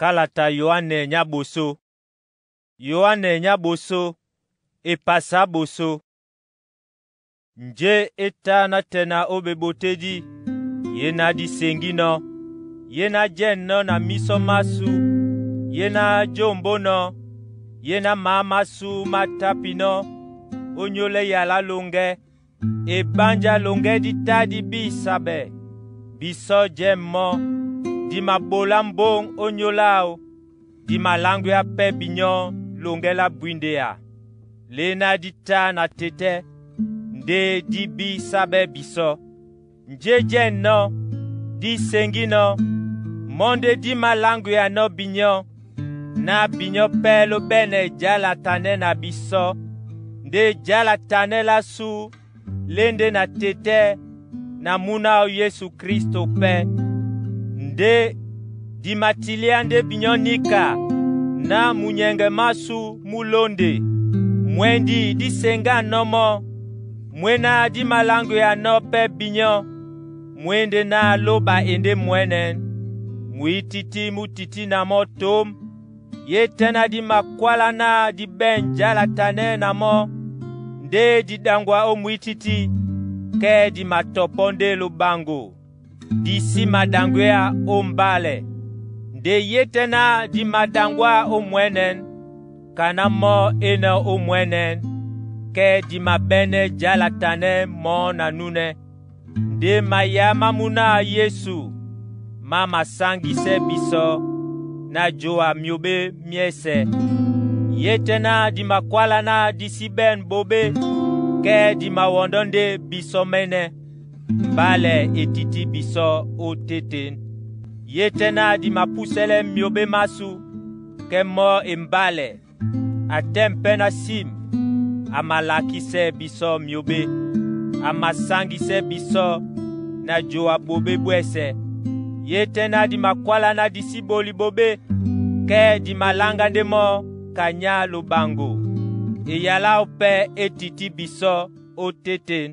Kalata Yoane nyáɓosó. Yoane nyáɓosó, epasa ɓosó. Njé e tá na tɛ na ó ɓeɓotédí, yé ná dí seŋgínɔ́, yé ná jɛ́nɔ́ na mísɔ másu, yé ná jómbónɔ́, yé ná mǎ másu má tápinɔ́ ónyólɛ́ yala lóŋgɛ́. Ebánjá loŋgɛ́ dí tá dí bísabɛ bisɔ́ jɛ̂m mɔ́, di maɓolá mbóŋ ónyólá áō, di maláŋgwéá pɛ́ binyɔ́ loŋgɛ́ lá bwíndéa, léná dí tá na tetɛ́ ndé dí bísábɛ́ bisɔ́. Njé jɛ́nɔ́, dí seŋgínɔ́, mɔ́ ndé dí māláŋgweanɔ́ binyɔ́, ná binyɔ́ pɛ́ ló ɓɛ́nɛ jala tanɛ́ na bisɔ́, ndé jala tanɛ́ lású lé ndé na tetɛ́ na múnáō Yesu Klísto pɛ́. Ndé di matiliá ndé binyɔ́ níka ná munyɛŋgɛ másû mú lónde. Mwɛndi dí seŋgánɔ́ mɔ́, mwé ná dí maláŋgweanɔ́ pɛ́ binyɔ́, mwé ndé ná lóba e ndé mwɛ̌nɛ̄, mwǐtítí mú tití na mɔ́ tǒm, yé tɛ́ ná di makwála ná di ɓɛ̂n jala tanɛ́ na mɔ́ ndé di ɗaŋgwa ó mwǐtítí, kɛ́ di matɔpɔ́ ndé lóbaŋgo, di sí maɗaŋgwéá ó mbálɛ. Nde yé tɛ́ ná di maɗaŋgwá ó mwɛ̌nɛ̄, ka ná mɔ́ énɔ̄ ó mwɛ̌nɛ̄, kɛ́ di maɓɛ́nɛ́ jala tanɛ́ mɔ́ na núnɛ́. Ndé mayá má múna Yesu má masáŋgisɛ bisɔ́ ná joa myobé myɛ́sɛ̄. Yé tɛ́ ná di makwála ná di sí ɓɛ̂n ɓoɓé, kɛ́ di mawɔndɔ́ ndé bisɔ́ mɛ́nɛ́. Mbálɛ e tití bisɔ́ ótéten. Yé tɛ́ ná di mapúsɛ́lɛ́ myobé másû, kɛ́ mɔ́ e mbálɛ, a tɛ̂m pɛ́ ná sim, a malakísɛ́ bisɔ́ myobé, a masáŋgisɛ́ bisɔ́ na joa ɓoɓé bwɛ́sɛ̄. Yé tɛ́ ná di makwála ná di sí ɓoli ɓoɓé, kɛ́ di maláŋgá ndé mɔ́ ka nyá lobaŋgo. Eyalá áō pɛ́ é tití bisɔ́ ótéten.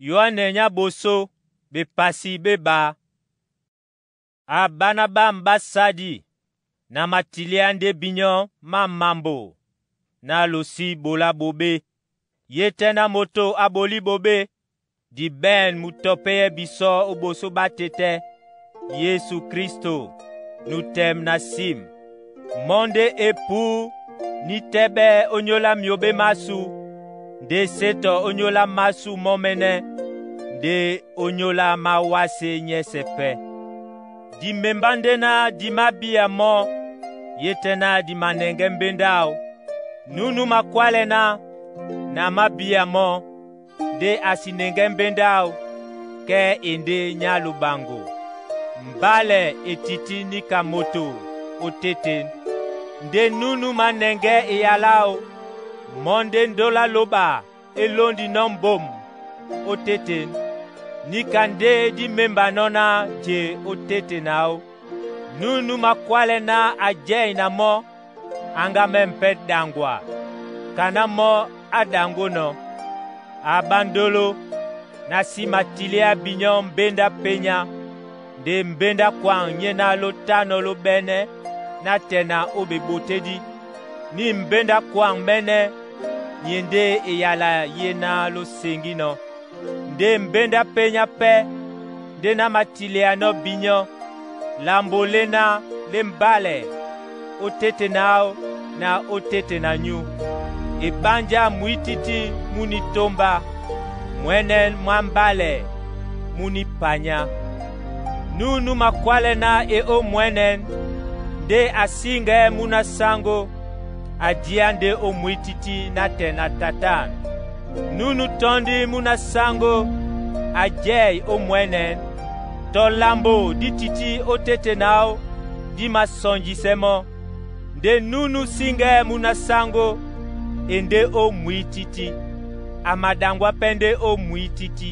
Yoane nyáɓosó, bepasi ɓé ɓá. A ɓána ɓám ɓá sádi, na matiliá ndé binyɔ́ má mambo ná losí ɓolá ɓoɓé. Yé tɛ́ ná moto a ɓolí ɓoɓé, di ɓɛ̂n mutɔpɛ́yɛ́ bisɔ́ ó ɓosó ɓá tetɛ́, Yesu Klísto, nutɛm na sim. Mɔ́ ndé e pǔ ní tɛ́ ɓɛ́ ónyólá myobé másu, ndé sétɔ ónyólá másû mɔ́ mɛ́nɛ́, ndé ónyólá má wásé nyɛ́sɛ̄ pɛ́. Di membá ndé ná di mábíya mɔ́, yé tɛ́ ná di manɛŋgɛ́ mbéndáw. Núnú makwálɛ ná, na mábíya mɔ́, ndé a si nɛŋgɛ́ mbéndáw, kɛ́ e ndé nyá lobaŋgo. Mbálɛ e tití níka moto ótéten. Ndé núnú manɛŋgɛ́ eyaláw, mɔ́ ndé ndólá lóɓa é lóndinɔ́ mbom ótéten, níka ndé dí mémbanɔ́ ná je ótéten áō. Núnú makwálɛ ná a jɛ́ na mɔ́, áŋgámɛ́m pɛ́ ɗaŋgwa, ka ná mɔ́ á ɗaŋgónɔ̄. A ɓándóló, ná sí matiliá binyɔ́ mbéndá penya, ndé mbéndá kwaŋ nyéná ló tánɔ̄ ló ɓɛ́nɛ́ ná tɛ na ó ɓeɓotédí, ní mbéndá kwaŋ mɛ́nɛ́ nye ndé eyala yéná ló seŋgínɔ̄. Ndé mbéndá penya pɛ́ ndé ná matilianɔ́ binyɔ́, lambo léná lé mbálɛ ótéten áō na ótéten na nyú. Ebánjá mwǐtítí mú ní tómbá, mwɛ̌nɛ́ mwá mbálɛ mú ní panyá. Núnú makwálɛ ná e ó mwɛ̌nɛ́, ndé a síŋgɛɛ́ múna sáŋgó, a diá ndé ó mwǐtítí nátɛ na Tatân. Núnú tɔ́ndí múna sáŋgó, a jɛ́ ó mwɛ̌nɛ́. Tɔ lambo dí tití ótéten áō dí māsɔnjisɛ mɔ́. Ndé núnú síŋgɛɛ́ múna sáŋgó, e ndé ó mwǐtítí, a maɗaŋgwá pɛ́ ndé ó mwǐtítí.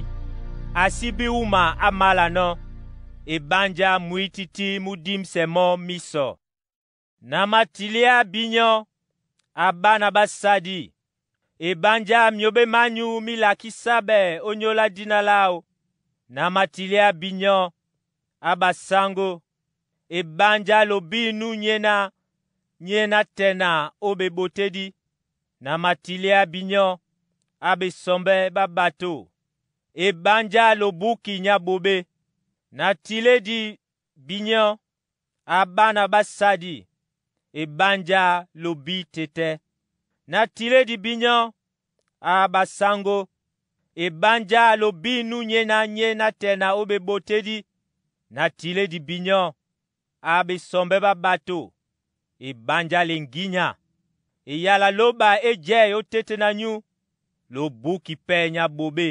A sí bíwúma á málanɔ́, ebánjá mwǐtítí mú dímsɛ mɔ́ mísɔ. Na matiliá binyɔ́, a ɓána ɓá sádi, ebánjá myobé mányū mí lakísábɛ ónyólá dína láō. Na matilia binyɔ́ a basaŋgó ebánjá lobi nú nyéná nyé nátɛna ó ɓebotédí. Na matilia binyɔ́ a ɓesɔmbɛ́ ɓá ɓato ebánjá lobúki nyá ɓoɓé. Na tilédi binyɔ́ a bána ɓá sádi ebánjá lobí tetɛ́. Na tilédi binyɔ́ a basaŋgó ebánjá lobí nú nyéná nyé nátɛna ó ɓebotédí. Na tilédi binyɔ́ a ɓesɔmbɛ́ ɓá ɓato ebánjá leŋgínya. Eyala lóba é jɛ̂ ótété na nyú, lobúki pɛ́ nyá ɓoɓé.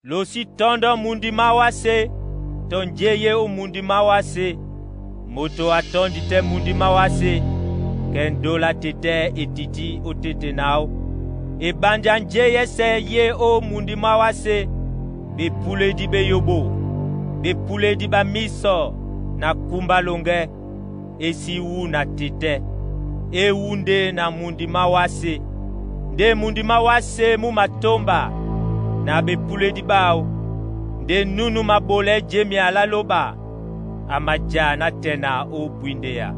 Lo sí tɔ́ndɔ́ mundi má wásē tɔ njéyé ó mundi má wásē. Moto a tɔ́ndi tɛ́ mundi má wásē kɛ ndóla tetɛ́ e tití ótété náw. Ebánjá njéyɛ́sɛ̄ yé ó mundi má wásē, bepúlédi béyobo, bepúlédi ɓá mísɔ na kúmbá loŋgɛ́, é sí wu na tetɛ́. É wu ndé na mundi má wásē. Ndé mundi má wásē mú matómba na bepúlédi báō. Ndé núnú maɓolɛɛ́ jémia lá lóba, a maja nátɛna ó bwíndéa.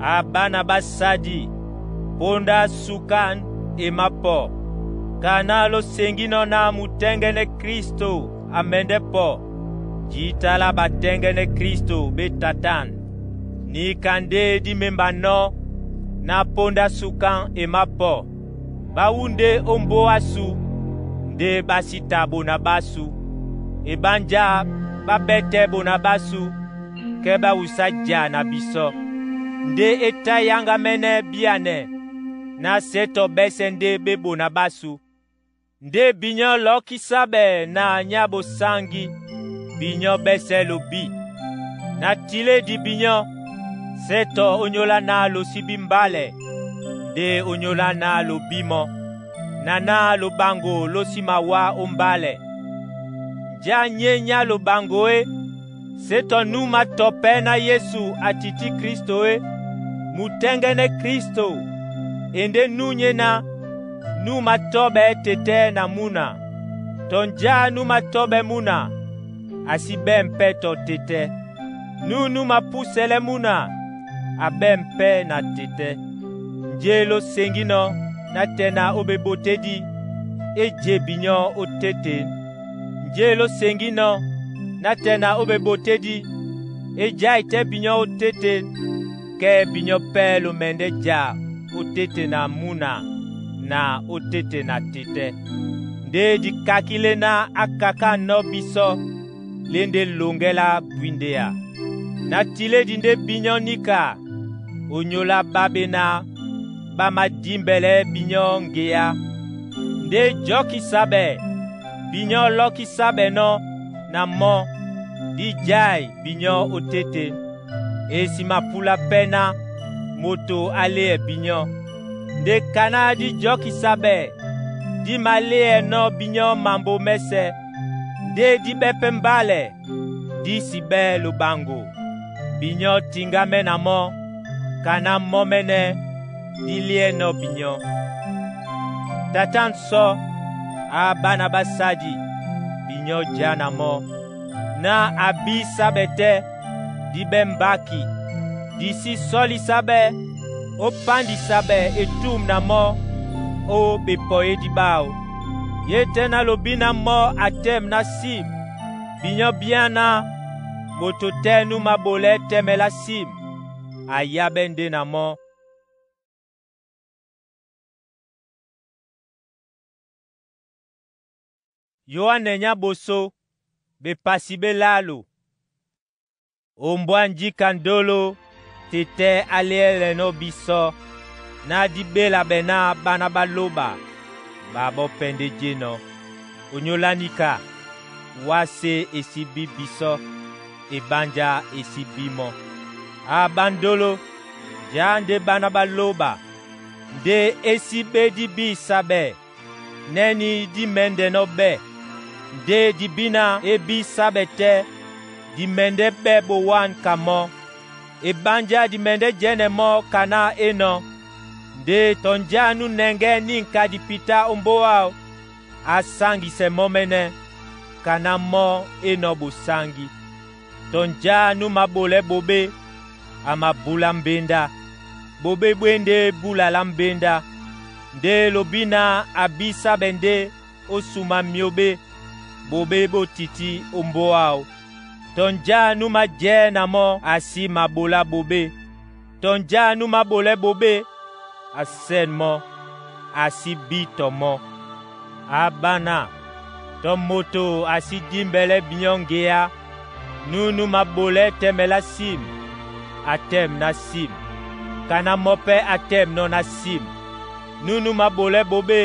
A bána ɓá sádi, póndá sukan e mápɔ, kana lóseŋgínɔ́ ná mutɛ́ŋgɛ́nɛ́ Kristo a mɛndɛ́ pɔ, jǐta lá batɛ́ŋgɛ́nɛ́ Kristo ɓé tatan. Nika ndé dí mémbanɔ́ ná póndá sukan e mápɔ. Ɓá wú ndé ó mbóa ásu, ndé ɓá sí ta ɓona ɓásū. Ebánjá ɓá ɓɛ́tɛ́ ɓona ɓásū, kɛ́ ɓá wusá ja na bisɔ́. Ndé é tá yáŋgámɛ́nɛ́ bíanɛ ná se tɔ ɓɛ́sɛ̄ ndé ɓé ɓona ɓásū. Ndé binyɔ́ lɔ́kísá ɓɛɛ na nyá bosáŋgí, binyɔ́ ɓɛ́sɛ̄ lobí. Na tilédi binyɔ́, sé tɔ ónyólá ná lo sí bí mbálɛ, ndé ónyólá ná lobí mɔ́, na ná lobaŋgo ló sí mawá ó mbálɛ. Njá nyé nyá lobaŋgo é, sé tɔ nú matɔ pɛ́ ná Yesu a tití Kristo é. Mutɛ́ŋgɛ́nɛ́ Kristo e ndé nú nyéná nú matɔ́ɓɛ́ tetɛ́ na múna. Tɔ njá nú matɔ́ɓɛ́ múna, a sí ɓɛ̂m pɛ́ tɔ tetɛ́. Nú nú mapúsɛlɛ́ múna, a ɓɛ̂m pɛ́ na tetɛ́. Njé lóseŋgínɔ́ nátɛna ó ɓebotédí, é jé binyɔ́ ótéte. Njé lóseŋgínɔ́ nátɛna ó ɓebotédí, é jái tɛ́ binyɔ́ ótéte, kɛ́ binyɔ́ pɛ́ lomɛndɛ́ ja ótéte na múna na ótéte na tetɛ́. Ndé dikakí léná á kakânɔ́ bisɔ́ lé ndé loŋgɛ́ lá bwíndéa. Na tilédi ndé binyɔ́ níka, ónyólá ɓá ɓéná ɓá madímbɛlɛ́ binyɔ́ ŋgeá. Ndé jɔ́kisa ɓɛɛ, binyɔ́ lɔ́kísá ɓɛɛ nɔ́ na mɔ́, dí jái binyɔ́ ótéte. E si mapula pɛ́ ná moto á léɛ binyɔ́. Nde kaná dí jɔ́kisa ɓɛɛ, dí maléɛnɔ́ binyɔ́ mambo mɛ́sɛ̄. Ndé dí ɓɛ́ pɛ́ mbálɛ, dí si ɓɛ́ lobaŋgo. Binyɔ́ tiŋgámɛ́ na mɔ́, kaná mɔ́ mɛ́nɛ́ dí léɛnɔ́ binyɔ́. Tatan sɔ́, a bána ɓá sádi, binyɔ́ já na mɔ́. Ná a bísá ɓɛɛ tɛ́, dí ɓɛ́ mbáki. Di sí sɔ́lísá ɓɛ́ ó pándisa ɓɛɛ etûm na mɔ́ ó ɓepɔyédi ɓáō. Yé tɛ́ ná lobí ná mɔ́ a tɛ̂m ná sim. Binyɔ́ byán ná moto tɛ́ nú maɓolɛɛ́ tɛ́mɛ lá sim, a yáɓɛ́ ndé na mɔ́. Yoane nyá boso, bepasi ɓé lálo. Ombwá njíka ndólo tetɛ́ á léɛlɛnɔ́ bisɔ́ ná dí ɓéla ɓɛɛ ná ɓána ɓá lóba ɓaɓɔ́ pɛ́ ndé jénɔ́. Onyólá níka, wásē e sí bí bisɔ́, ebánjá e sí bí mɔ́. A ɓándóló, njá ndé ɓána ɓá lóba, ndé é sí ɓé dí bísa ɓɛɛ, nɛ́nī dí mɛ̌ndɛnɔ́ ɓɛ̂. Ndé dibína é bísá ɓɛɛ tɛ́, di mɛndɛ́ ɓɛ́ ɓowán ka mɔ́. Ebánjá di mɛndɛ́ jɛ́nɛ mɔ́ kaná énɔ̄. Ndé tɔ njá nú nɛŋgɛ́ nînka dipitá ó mbóa áō, á sáŋgisɛ mɔ́ mɛ́nɛ́. Kana mɔ́ é nɔ́ bosangi. Tɔnja nú mabolɛ́ bobe, a mabula mbenda. Bobe bwé ndé bula lá mbenda. Ndé lobina a bísá ɓɛ ndé ó suma myobé, bobe bó tití ó mbóa áō. Tɔnja nú majɛ̌ na mɔ́ a sí mabolá bobé. Tɔnja nú mabolɛ́ bobé, a sɛ̂n mɔ́, a sí bí tɔ mɔ́. A ɓana, tɔ moto a sí dímbɛlɛ́ binyɔ́ ŋgeá. Nú nú mabolɛ́ tɛ́mɛ lá sim, a tɛ́m ná sim. Kana mɔ́ pɛ́ a tɛ́m nɔ́ ná sim. Nú nú mabolɛ́ bobé,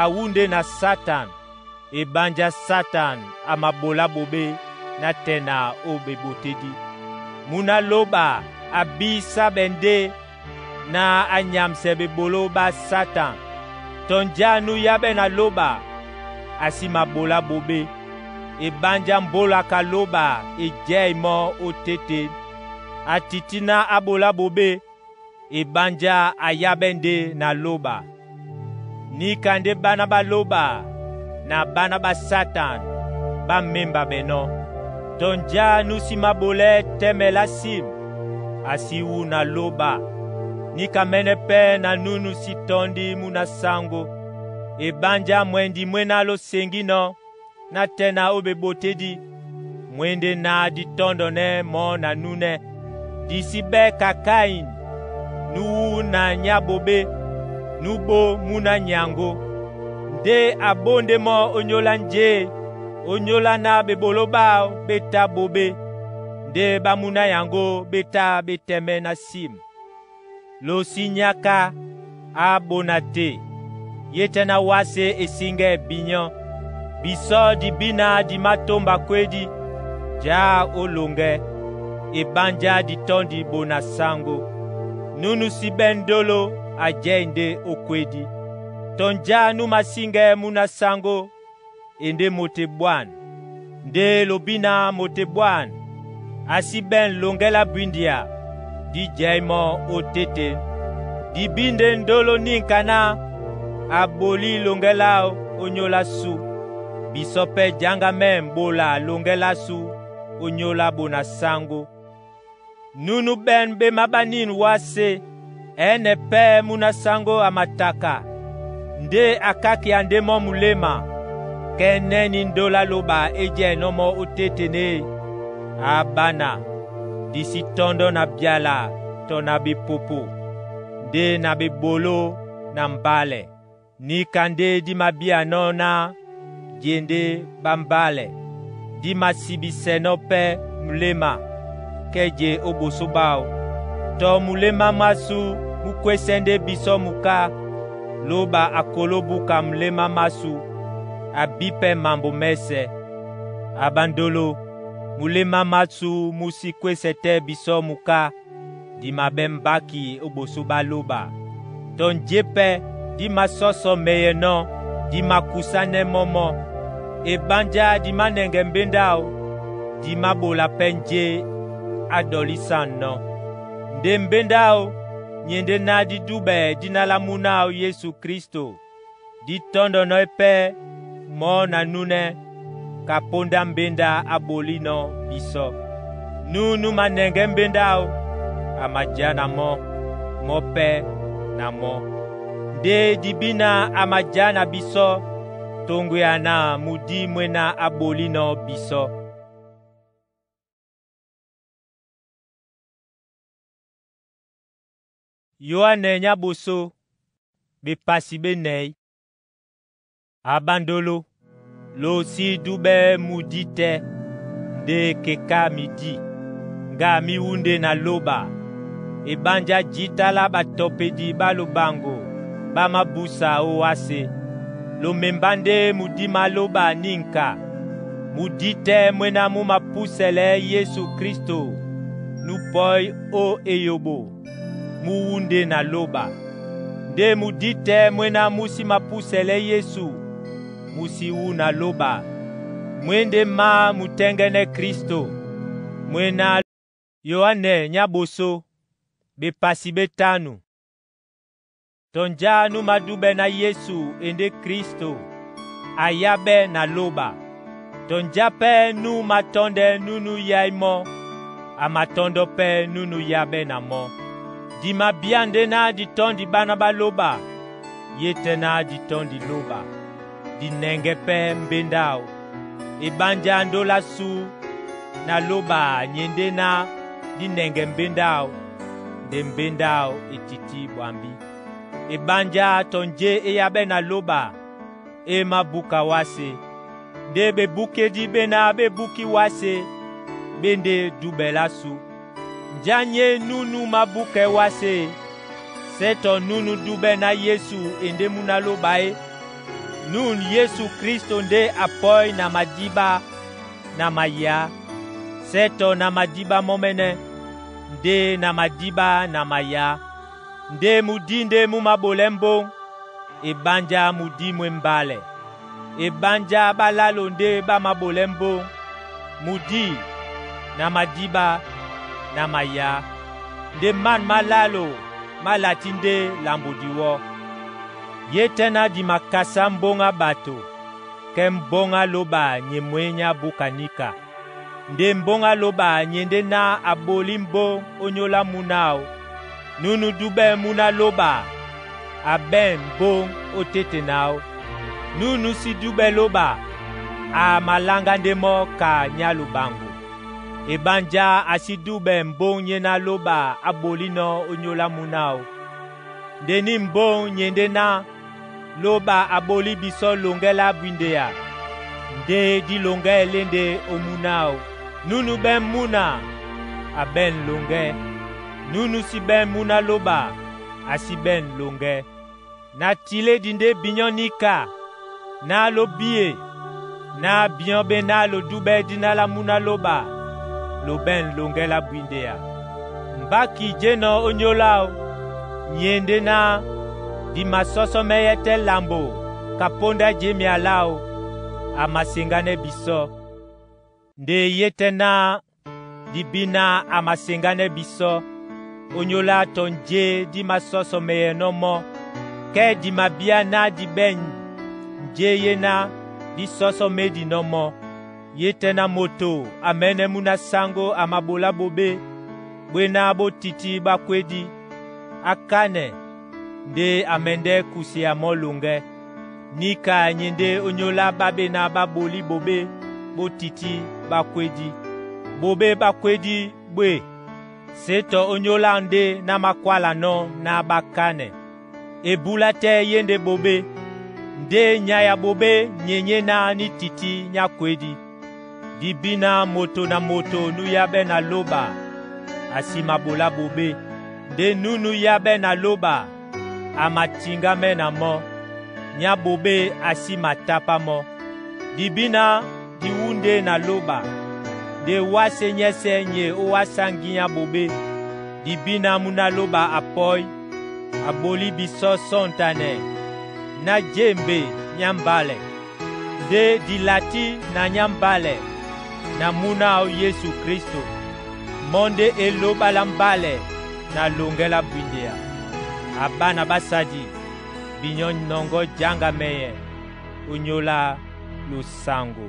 a wú ndé na Satan. Ebánjá Satan a mabolá bobé na tɛ na ó bebotédí. Mú ná lóba a bísá ɓɛ ndé na a nyamsɛ beboló ɓá Satan. Tɔnja nú yáɓɛ́ na lóba, a sí mabolá bobé. Ebánjá mbólaka lóba e jɛ́ mɔ́ ó téte. A tití ná a bolá bobé, ebánjá a yáɓɛ́ ndé na lóba. Níka ndé bána ɓá lóba na bána ɓá Satan ɓá mémba ɓɛnɔ́. Tɔnja nú sí mabolɛ́ tɛ́mɛ lá sim, a sí wú na lóba. Níka mɛ́nɛ́ pɛ́ na núnú sí tɔ́ndi mú na sáŋgó. Ebánjá mwɛndi mwé ná lóseŋgínɔ̄ na tɛ́ na ó bebotédí, mwé ndé ná dí tɔ́ndɔnɛ́ mɔ́ na núnɛ́. Di sí ɓɛ́ ka Kain, nú wú na nyá bobé, nú ɓó mú na nyaŋgó. Ndé a bóndé mɔ́ ónyólá njé, ónyólá ná beboló báō ɓé tá bobé, ndé ɓá mú na yaŋgó ɓé tá ɓé tɛ́mɛ́ ná sim. Losí nyáká á ɓóna te, yé tɛ́ ná wásē e síŋgɛ́ binyɔ́. Bisɔ́ di bína di mátómba kwédí, djá ó loŋgɛ, ebánjá di tɔ́ndi bo na sáŋgó. Núnú sí ɓɛ́ ndólo a jɛ́ ndé ó kwédí. Tɔnja nú masíŋgɛ́ mú na sáŋgó e ndé moto ebwân. Ndé lobína moto ebwân, a sí ɓɛ̂n loŋgɛ lá bwíndia, dí jɛ̌ mɔ́ ó téte. Di bí ndé ndólo nínka ná a bolí loŋgɛ láō ónyólá sú. Bisɔ́ pɛ́ jǎŋgamɛ̂n ɓola loŋgɛ lásû ónyólá bo na sáŋgó. Núnú ɓɛ̂n ɓé máɓá nîn wásē, ɛ́nɛ pɛ́ mú na sáŋgó a mataka, ndé a kákia ndé mɔ́ muléma, kɛ́nɛ́ ní ndólá lóba é jɛ́nɔ́ mɔ́ ó tétenê. A ɓana, di sí tɔ́ndɔ́ na byala tɔ na bepopo, ndé na beboló na mbálɛ. Níka ndé dí mabíanɔ́ ná je ndé ɓá mbálɛ, dí masibisɛnɔ́ pɛ́ muléma kɛ́ je ó ɓosó ɓáō. Tɔ muléma másû mú kwésɛ́ ndé bisɔ́ muká, lóba a koló búka muléma másû, a bí pɛ́ mambo mɛ́sɛ̄. A ɓandolo, muléma másû mú sí kwésɛ tɛ́ bisɔ́ muká, di maɓɛ́ mbáki ó ɓosó ɓá lóba. Tɔ njé pɛ́ dí masɔ́sɔ mɛyɛnɔ́, di makusánɛ́ mɔ́ mɔ́. Ebánjá di mánɛŋgɛ mbéndáō, di máɓola pɛ́ njé á dɔlísâ nɔ́. Ndé mbéndáō, nyé ndé ná dí dúɓɛ díná lá múnáō Yesu Klísto, dí tɔ́ndɔnɔ́ pɛ́ mɔ́ na núnɛ́ ka póndá mbéndá á bolínɔ́ bisɔ́. Nú nú manɛŋgɛ́ mbéndáō, a majá na mɔ́, mɔ́ pɛ́ na mɔ́. Ndé dibína a majá na bisɔ́, toŋgoya na mudí mwé ná á bolínɔ́ bisɔ́. Yoane nyá boso, bepasi benɛy. A ɓandolo, losí dúɓɛ́ mudí tɛ́, ndé keká mi dí, ŋga mí wú ndé na lóba. Ebánjá jǐta lá ɓatɔpedi ɓá lobaŋgo ɓá mábúsa ó wásē. Lomembá ndé mudí má lóba nínka. Mudí tɛ́ mwé ná mú mapúsɛlɛ Yesu Klísto nú pɔ́í ó eyoɓo, mú wú ndé na lóba. Ndé mudí tɛ́ mwé ná mú sí mapúsɛlɛ Yesu, mú sí wú na lóba. Mwé ndé má mutɛ́ŋgɛ́nɛ́ Klísto, mwé ná Yoane nyá boso, bepasi bétanu. Tɔnja nú madúɓɛ́ ná Yesu e ndé Klísto, a yáɓɛ́ na lóba. Tɔ njá pɛ́ nú matɔ́ndɛ núnú yái mɔ́, a matɔ́ndɔ́ pɛ́ núnú yábɛ́ na mɔ́. Di mabíá ndé ná di tɔ́ndi ɓána ɓá lóɓa, yé tɛ́ ná di tɔ́ndi lóɓa. Di nɛŋgɛ́ pɛ́ mbé ndáw. Eɓánjá ndóla sú na lóɓa nye ndé ná dí nɛŋgɛ mbé ndáw, nde mbé ndáw e tití ɓwambí. Eɓánjá tɔ njé é yábɛ́ na lóɓa, é mábúka wásē. Ndé ɓebúkédi ɓéná ɓé búkí wásē, ɓé ndé dúbɛ lá sú. Njá nyé núnú mábúkɛ́ wásē, sɛ́ tɔ núnú dúbɛ́ ná Yesu e ndé mú ná lóɓa é? Nun Yesu Kristo ndé a pɔ́í na madíɓá na mayá, sɛ́ tɔ na madíɓá mɔ́mɛ́nɛ́, ndé na madíɓá na mayá. Ndé mudí ndé mú maɓolɛ́ mbóŋ, eɓánjá mudí mú e mbálɛ. Eɓánjá ɓálálo ndé ɓá maɓolɛ́ mbóŋ, mudí na madíɓá na mayá. Ndé man málálo má latí ndé lambo diwɔ́. Yé tɛ́ ná di makasá mbóŋ á ɓato, kɛ mbóŋ á lóɓa nye mwě nyá búka níka. Nde mbóŋ á lóɓa nye ndé ná a ɓolí mbóŋ ónyólá múna áō. Núnú dúbɛ́ múna lóɓa, a ɓɛ̂n mbóŋ ótéte náō. Núnú sí dúbɛ́ lóɓa, a maláŋgá ndé mɔ́ ka nyá lubaŋgo. Eɓánjá a sí dúbɛ mbóŋ nyéná lóɓa á ɓolínɔ́ ónyólá múna áō. Ndé ní mbóŋ nye ndé ná lóɓa a ɓolí bisɔ́ loŋgɛ́ lá bwindeya, ndé dí loŋgɛ́ lé ndé ó múna áō. Núnú ɓɛ́ múna, a ɓɛ̂n loŋgɛ́. Núnú sí ɓɛ́n múna lóɓa, a sí ɓɛ̂n loŋgɛ́. Na tilédi ndé binyɔ́ níka ná lóbíe ná binyɔ́ ɓé ná lodúbɛ́ díná lá múna lóɓa lo ɓɛ̂n loŋgɛ́ lá bwindeya. Mbáki jénɔ̄ ónyólá áō, nye ndé ná di masɔ́sɔ́mɛ́yɛ́ tɛ́ lambo ka póndá jěmea láō, a maseŋgánɛ́ bisɔ́. Nde yé tɛ́ ná di bí ná a maseŋgánɛ́ bisɔ́, ónyólá tɔ njé dí masɔ́sɔmeyɛnɔ́ mɔ́, kɛ́ di mabíá ná di ɓɛ̂n njé yéná dí sɔ́sɔ́ médinɔ́ mɔ́. Yé tɛ́ ná moto a mɛ̌nɛ́ múna sáŋgó a maɓolá ɓoɓé, bwé ná ɓótiti ɓá kwédí, á kánɛ ndé a mɛndɛ́ kusia mɔ́ loŋgɛ́. Níka nye ndé ónyólá ɓá ɓéná ɓá ɓolí ɓoɓé ɓótiti ɓá kwédí. Ɓoɓé ɓá kwédí ɓwé, sé tɔ ónyólá ndé ná mákwálanɔ́ ná ɓá kánɛ. Ebúlá tɛ́ yé ndé ɓoɓé, ndé nyay a ɓoɓé nye nyéná ní tití nyá kwédí. Di bí ná moto na moto nú yábɛ́ na lóɓa, a si maɓolá ɓoɓé. Ndé núnú yábɛ́ na lóɓa, a matiŋgámɛ́ na mɔ́. Nyá ɓoɓé a sí matápá mɔ́. Di bí ná di wúndé na lóɓa, nde wásē nyɛ́sɛ̄ nye ó wásá ŋgínya ɓoɓé. Di bí ná múna lóɓa a pɔ́í, a ɓolí bisɔ́ sɔ́ntanɛ ná jémbe nyá mbálɛ. Ndé di latí na nyá mbálɛ na múna áō Yesu Kristo, mɔ́ ndé e lóɓa lá mbálɛ na loŋgɛ́ lá bwindeya. A ɓána ɓásadi, binyɔ́ nɔŋgɔ́ jaŋga mɛyɛ ónyólá losaŋgo.